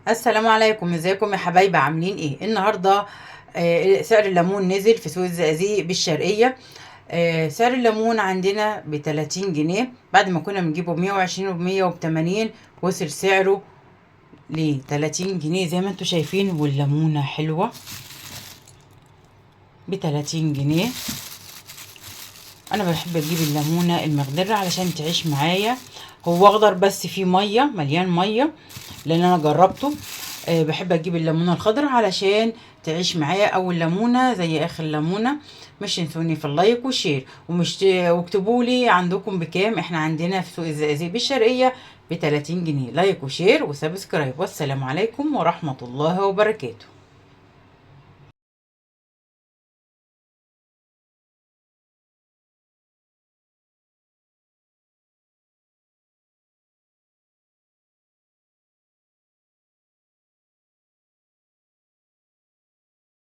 السلام عليكم، ازيكم يا حبايبي؟ عاملين ايه النهارده؟ سعر الليمون نزل في سوق الزقازيق بالشرقيه. سعر الليمون عندنا ب30 جنيه، بعد ما كنا بنجيبه ب120 وبمية وبتمانين، وصل سعره ل30 جنيه زي ما انتوا شايفين. والليمونه حلوة ب30 جنيه. انا بحب اجيب الليمونه المخضره علشان تعيش معايا. هو اخضر بس فيه مية، مليان مية، لان انا جربته. بحب اجيب الليمونه الخضراء علشان تعيش معايا، اول ليمونه زي اخر ليمونه. مش تنسوني في ال like وال share، واكتبوا لي عندكم بكام. احنا عندنا في سوق الزقازيق بالشرقيه ب30 جنيه. like و share و subscribe، والسلام عليكم ورحمة الله وبركاته.